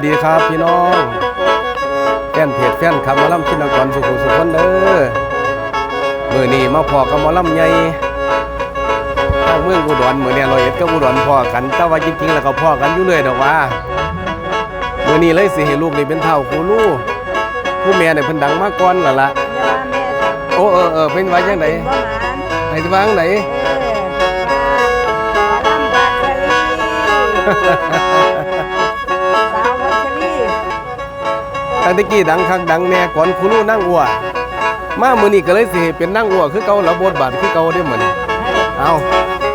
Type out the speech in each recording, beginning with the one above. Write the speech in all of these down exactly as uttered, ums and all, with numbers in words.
ดีครับพี่น้อง แฟนเพจแฟนคลับหมอลำชินกรสุขุมสุขคนเด้อ มื้อนี้มาพ้อกับหมอลำใหญ่ทางเมืองอุดร มื้อนี้ร้อยเอ็ดกับอุดรพ้อกัน แต่ว่าจริงๆแล้วก็พ้อกันอยู่เรื่อยดอกว่า มื้อนี้เลยสิให้ลูกนี่เป็นท้าวครูลู่ คือแม่เนี่ยเพิ่นดังมาก่อนแล้วล่ะ อย่าว่าแม่เถอะ โอ้ เออ เออ เพิ่นว่าจังได๋ บ่หมาน ให้สิว่าจังได๋ เออ หมอลำพัชรี สาวพัชรี ตั้งแต่กี้ดังคักดังแน่ก่อนครูลู่นางอั้ว มามื้อนี้ก็เลยสิให้เป็นนางอั้วคือเก่า แล้วบทบาทคือเก่าเด้อมื้อนี้ เอา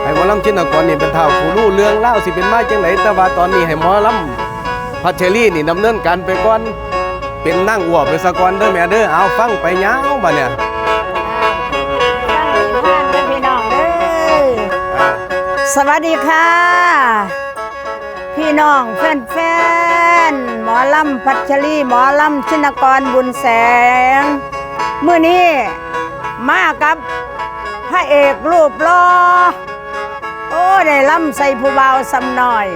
ให้หมอลำชินกรนี่เป็นท้าวครูลู่ เรื่องราวสิเป็นมาจังได๋ แต่ว่าตอนนี้ให้หมอลำพัชรีนี่ดำเนินการไปก่อน เป็นนางอั้วไปซะก่อนเด้อแม่เด้อ เอาฟังไปยาวบัดเนี่ย ฟังนิทานเด้อพี่น้องเด้อ อ่า สวัสดีค่ะ พี่น้องแฟนๆ หมอลำพัชรี หมอลำชินกร บุญแสง มื้อนี้มากับพระเอกรูปหล่อ โอ้ ได้ลำใส่ผู้บ่าวซ้ำน้อย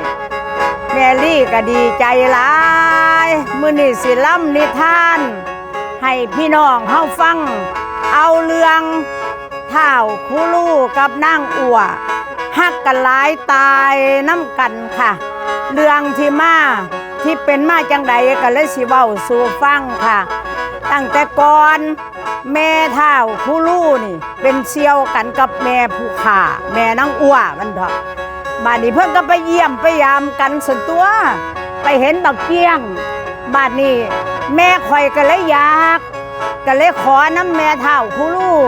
แม่ลี่ก็ดีใจหลาย มื้อนี้สิลำนิทาน ให้พี่น้องเฮาฟัง เอาเรื่องท้าวครูลู่กับนางอั้ว ฮักกันหลายตายนำกันค่ะ เรื่องที่มา ที่เป็นมาจังใดก็เลยสิเว้าสู่ฟังค่ะ ตั้งแต่ก่อน แม่ท้าวครูลู่นี่เป็นเสี่ยวกันกับแม่ผู้ฆ่า แม่นางอั้วมันเถาะ บาดนี้เพิ่นก็ไปเยี่ยมไปยามกันซั่นตั๊ว ไปเห็นบักเกี้ยง บาดนี้แม่ข่อยก็เลยอยาก ก็เลยขอนำแม่ท้าวครูลู่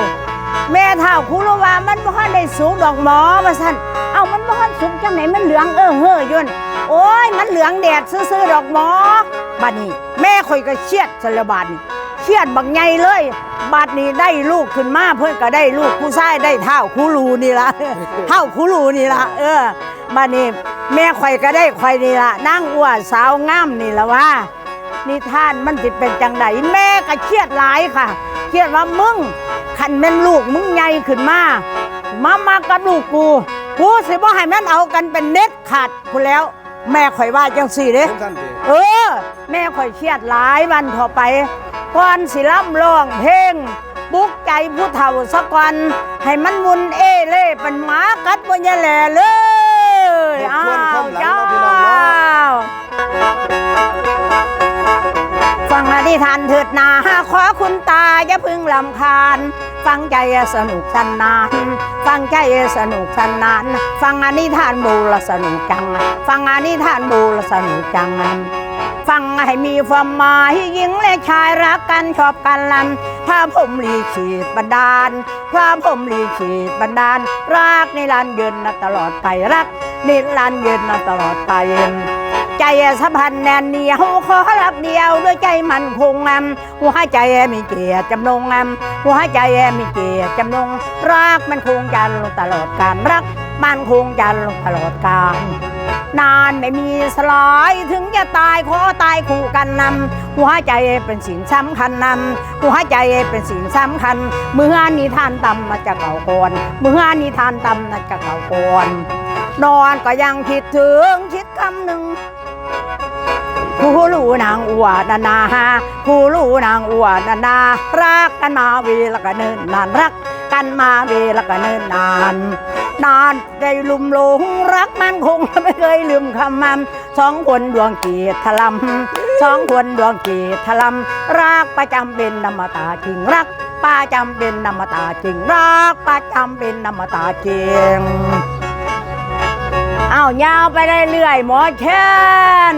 แม่ท้าวครูลู่ว่ามันบ่ทันได้สุกดอกหมอ ว่าซั่น เอ้า มันบ่ทันสุกจังได๋ มันเหลืองเอ้อเฮ้ออยู่นั่น โอ้ย มันเหลืองแดดซื่อๆดอกหมอ บาดนี้แม่ข่อยก็เครียดซั่นละบาดนี้ เครียดบักใหญ่เลย บาดนี้ได้ลูกขึ้นมา เพิ่นก็ได้ลูกผู้ชาย ได้ท้าวครูลู่นี่ล่ะ ท้าวครูลู่นี่ล่ะ เออ บาดนี้แม่ข่อยก็ได้ข่อยนี่ล่ะ นางอั้วสาวงามนี่ล่ะว่า นิทานมันสิเป็นจังใด แม่ก็เครียดหลายค่ะ เครียดว่ามึง คันแม่นลูกมึงใหญ่ขึ้นมา มามักกับลูกกู กูสิบ่ให้มันเอากันเป็นเด็ดขาดพู้นแหล้ว แม่ข่อยว่าจังซี่เด้ จังซั่นติ เออ แม่ข่อยเครียดหลายวันเถาะไป ก่อนสิลำร้องเพลงปลุกใจผู้เฒ่าซะก่อน ให้มันมุ่นเอเล่เป็นหมากัดบ่แย่แหล่เลย ทบทวนความหลังเนาะพี่น้องเนาะ อ้าว ฟังนิทานเถิดนา ขอคุณตาอย่าเพิ่งรำคาญ ฟังใจสนุกสนาน ฟังใจสนุกสนาน ฟังนิทานโบราณสนุกจัง ฟังนิทานโบราณสนุกจัง ฟังให้มีความหมาย หญิงและชายรักกันชอบกัน พระพรหมลิขิตบันดาล พระพรหมลิขิตบันดาล รักนิรันดร์ยืนนานตลอดไป รักนิรันดร์ยืนนานตลอดไป ใจสัมพันธ์แน่นเหนียว ขอรักเดียวด้วยใจมั่นคง หัวใจมีเจตจำนง หัวใจมีเจตจำนง รักมันคงจะลงตลอดกาล รักมันคงจะลงตลอดกาล นานไม่มีสลาย ถึงจะตายขอตายคู่กัน หัวใจเป็นสิ่งสำคัญ หัวใจเป็นสิ่งสำคัญ เมื่อนิทานตำมาจะเก่าก่อน เมื่อนิทานตำมาจะเก่าก่อน นอนก็ยังคิดถึงคิดคำหนึ่ง ครูลู่นางอั้วนานา ครูลู่นางอั้วนานา รักกันมาเวลาก็เนิ่นนาน รักกันมาเวลาก็เนิ่นนาน นานได้ลุ่มหลง รักมันคงไม่เคยลืมคำมัน สองคนดวงจิตทะลำ สองคนดวงจิตทะลำ รักประจำเป็นอมตะจริง รักประจำเป็นอมตะจริง รักประจำเป็นอมตะจริง อ้าว ยาวไปเรื่อยๆ หมอแคน